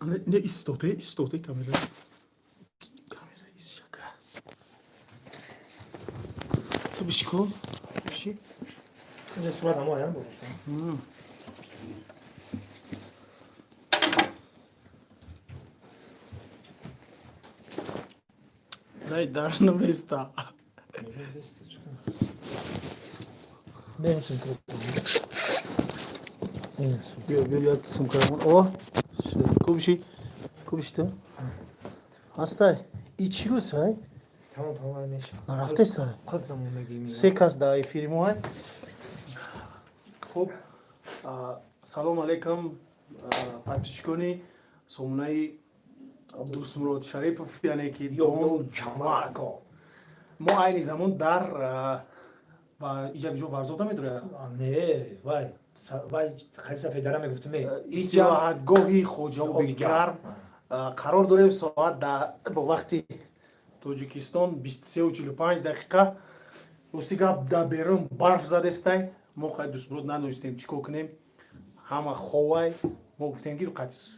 Не истоте, истоте, камера. Камера исшака. Ту биши ку? Биши. Инҷа сурат ҳамо аям гузоштам. Дай дар наместа. Бен сумка. Ин сумка. Биё, биё, як сумка. О, ку биши? Ку биши ту? Ҳастай? И чӣ гӯсай? Тамом, тамом меша. Нарафтесай? Қадам мегӣ. Се кас дар эфири мо ай. Хуб, салом алейкум, подписчикони сомонаи Дӯстмурод Шарипов, яъне ки Дон Чамако. Мо айни замон дар ва иҷа ҷо Варзоб намедоря? Не, вай, вай қариб сафедара мегуфтам. Истироҳатгоҳи Хоҷаоби Гарм қарор дорем. Соат бо вақти Тоҷикистон 23:45 дақиқа. Рости гап, дар берун барф задестай. Мо қай Дӯстмурод надонистем, чӣ кор кунем, ҳама ховай. Мо гуфтем, ки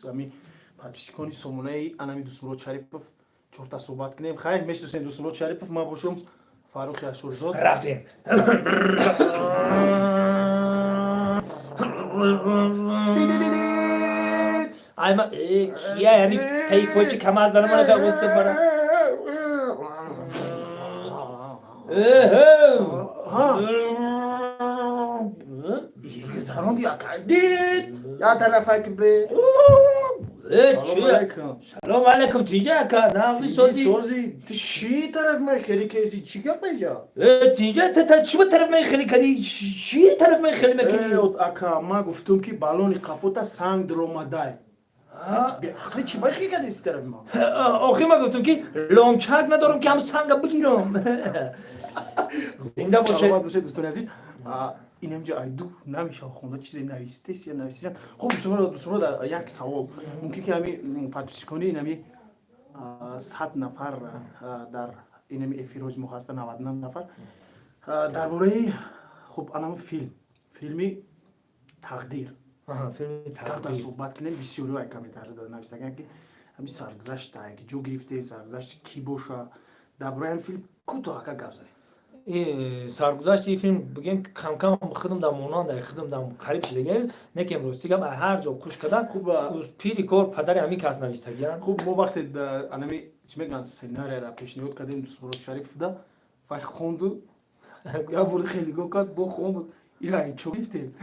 ами подписчикони сомонаи анами Дӯстмурод Шарипов чорта суҳбат кунем. Хайр, мешиносем Дӯстмурод Шарипов, ман бошум Фаррухи Ашурзод. Рафтем. Айма э кия, яъни таи почи камаз дарам ана ка бара. Эҳе. Заронди дид я тарафак бе. Э, чи? Салом алейкум, тинҷа ака, нағзи, сози? Сози, ту чӣ тараф мехели кеси, чӣ гап эҷа? Э, тинҷа, та чӣ ба тараф мехели кади? Чӣ тараф мехели мекунӣ? Э, ака, ман гуфтум, ки балони қафота санг дуромадай. Беақли, чӣ бахи кади си тарафи ман? Охи, ман гуфтум, ки ломчак надорам, ки ҳам санга бигирам. Зинда бошед. Саломат бошед, дӯстони азиз. Инамҷа айду намешава хонда, чизе навистес я навистесям. Хуб, дӯстонро, як савол. Мумкин ки ҳами подписчикони инами 100 нафар дар инами эфирҳои мо ҳаста, 99 нафар, дар бораи, хуб, анам филми Тақдир филми камтар суҳбат кунем. Бисёриҳо ай комментарий навистаган, ки ҳами саргузашт ки ҷо гирифте, саргузашти кӣ боша. Дар бораи ҳами филм кӯтоҳ, ака, гап занем. Саргузашти филм, бигем, камкам худам дар монанд, худам дар қариб шидагем, не ки рости гап, ҳар ҷо куш кардан. Хуб, пири кор падари ҳамин кас навистагиян. Хуб, мо вақте анами, чӣ мегӯянд, сценарияра пешниҳод кардем Дӯстмурод Шариповда, вай хонду, як бори хеле нигоҳ кард, бо хонд: «Ира чо гирифтем?»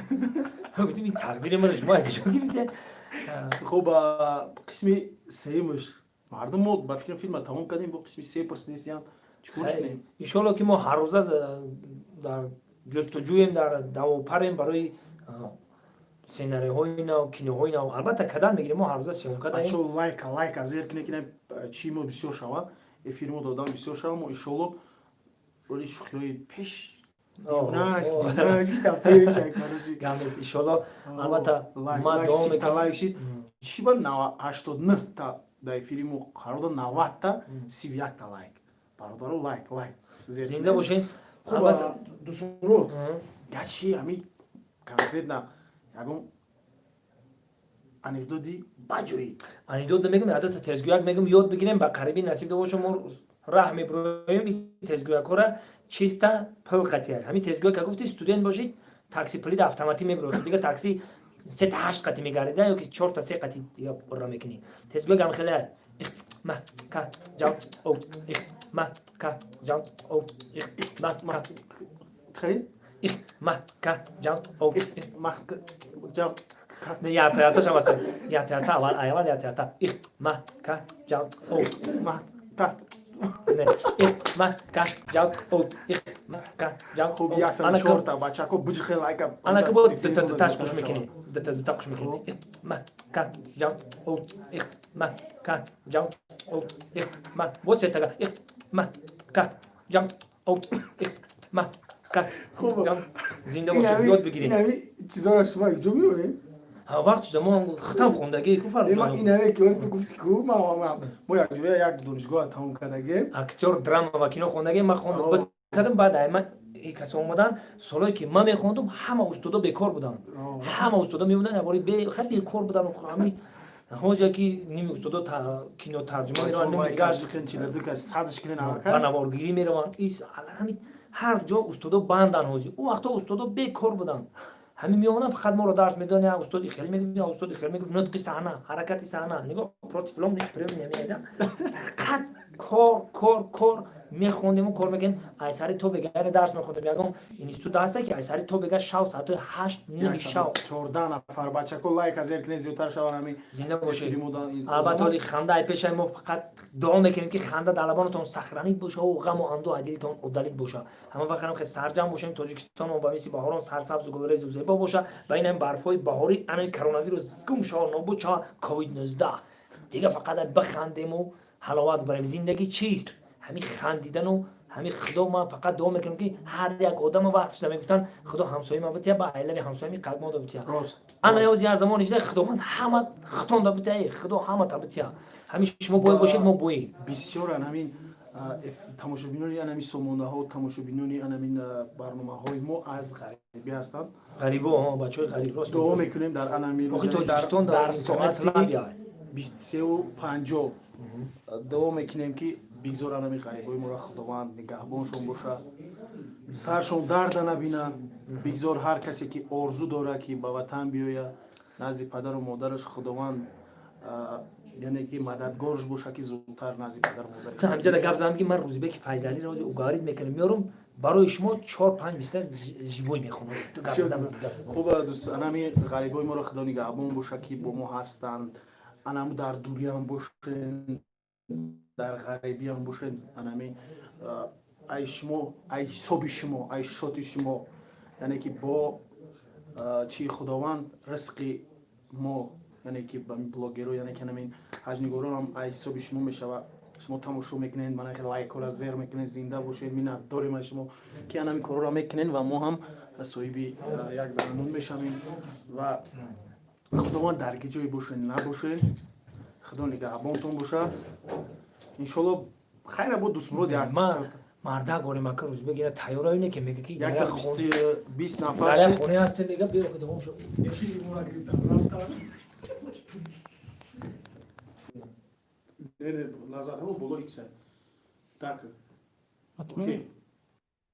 Гуфтем, ин тақдири маро шумо чо гирифте? Хуб, қисми сеюмаш мардум, мо ба фикрам, филма тамом кардем, бо қисми се пурсидисиян, чикор кунем? Иншоалло, ки мо ҳаррӯза дар ҷустуҷӯем, дар давопарем барои сценариҳои нав, киноҳои нав. Албатта, кадан мегирем, мо ҳаррӯза съёмка даем. Бачо, лайка, лайка зер кине, ки чи мо бисёр шава, эфири мо додам бисёр шава. Мо иншоалло роли шӯхиҳои пеш. Иншоалло, албатта, ма лайк шид. Чӣ ба 89 та дар эфири мо қарор дод, 90-та, 31-та лайк. Бародаро, лайк, лайк. Зинда бошед. Хуб, Дӯстмурод, гачи ҳами конкретно ягон анекдоти баҷои. Анекдот намегум, адата тезгӯяк мегум, ёд бигирем. Ба қарибӣ насиб боша, мо раҳ мебироем. Тезгӯякҳора чиста пул қатия. Ҳамин тезгӯяк, ка гуфти, студент бошид, такси пулида автоматӣ мебироед, дига такси сета ҳашт қати мегарида ё ки чорта се қати дига ра мекунӣ. Тезгӯяк ҳам хеле их ма ка ҷав о их ма ка ҷав о их ма ка. Хеле. Их ма ка ҷав о их ма ҷав. Не, ята ята шамаса, ята ята, аввал аввал ята ята, их ма ка ҷав о. Ма ка. Не, их ма ка ҷав о, их ма ка ҷав. Хуб, 104-та бачако, биҷихе лайка. Анака бо дуташ қуш мекунӣ, дута дута қуш мекунӣ: их ма ка ҷав о, их ма ка ҷав о, их ма, бо сетага: их ма ка ҷав о, их ма ка. Зинда бошед, ёд бигиред. Инами чизоро шумо иҷо меоред? Вақт шуда, мо хитам хондагӣ ку. Инаме ки ост гуфти ку, мо якҷоя як донишгоҳ тамом кардагем. Актёр драма ва кино хондагӣ ман хондам кардам. Баъд ай ман касо омадан. Солое ки ман мехондум, ҳама устодо бекор буданд, ҳама устодо меомаданд, ябори хеле бекор буданд. Ҳами Ҳозир ки ними устодо кино тарҷума мераванд, ними дигар ба наворгирӣ мераванд. Ҳар ҷо устодо бандан. Ҳозир ӯ вақто устодо бекор буданд, ҳамин меомаданд, фақат моро дарс медоданд. Я устоди хеле мегуфт, я устоди хеле мегуфт: нутқи саҳна, ҳаракати саҳна, нигоҳ, против лом меайда. Фақат кор, кор, кор. Мехондему кор мекардем. Айсари то бега дарс мехондем. Ягон институт ҳаста, ки айсари то бега шав, соатҳои 8, 9 шав? 14 нафар. Бачако, лайк зер кунед, зиёдтар шаванд ҳамин. Зинда бошед. Албатта, оли ханда ай пешаи мо. Фақат дуо мекунем, ки ханда дар лабонатон сохранить бошаву ғаму андӯ ай дилтон удалить боша. Ҳама вақт ҳам хел сарҷам бошем. Тоҷикистон ба мисли баҳорон сарсабзу гулрезу зебо боша ва ин ҳами барфҳои баҳорӣ, анами коронавирус гум шава, нобуд шава, ковид 19. Дига фақат бихандему ҳаловат барем. Зиндагӣ чист? Ҳамин хандидану ҳамин. Худо, ман фақат дуо мекунам, ки ҳар як одама вақташда мегуфтанд: «Худо ҳамсояи ман бития, ба айлави ҳамсоями қалбмода бития». Ана ёзи аз замони шида Худованд ҳама хитонда бития, Худо ҳамата бития. Ҳамин шумо бои бошед, мо бои. Бисёран ҳамин тамошобинони анами сомонаҳо, тамошобинони анамин барномаҳои мо аз ғарибӣ ҳастанд. Ғарибо, бачаҳои ғариб, рост. Дуо мекунем дар анами Тоҷикистон. Дар соати 23:50 дуо мекунем, ки бигзор анами ғарибои моро Худованд нигаҳбоншон боша, саршон дарда набина. Бигзор ҳар касе, ки орзу дорад, ки ба ватан биёяд, назди падару модараш, Худованд, яъне ки мададгорш боша, ки зудтар назди падару модар. Ҳамҷада гап задам, ки ман Рӯзибеки Файзалиро ҳозир уговорить мекунам, меорум барои шумо, чор панҷ мисра живой мехонам. Хуб, дӯст, анами ғарибои моро Худо нигаҳбон боша, ки бо мо ҳастанд. Анаму дар дуриам бошен, дар ғарибиам бошед, анами ай шумо, ай ҳисоби шумо, ай шоти шумо, яъне ки бо чи Худованд ризқи мо, яъне ки ба блогеро, яъне ки анамин ҳаҷнигоронам ай ҳисоби шумо мешавад. Шумо тамошо мекунед, мана лайкҳоро зер мекунед. Зинда бошед, миннатдорем аз шумо, ки анами корҳоро мекунед ва мо ҳам соҳиби як дармон мешавем. Ва Худованд, дар ки ҷое бошед, набошед, Худо нигаҳбонтон бошад. Иншолло, хайра бо дӯстмурод. Як мардак орем, ака Рӯзбек, ина тайёра ине, ки мега, ки 120 нафар. Дар як хоне ҳастем, мега, биё, тамом шуд. Назарҳо боло икса. Так, окей.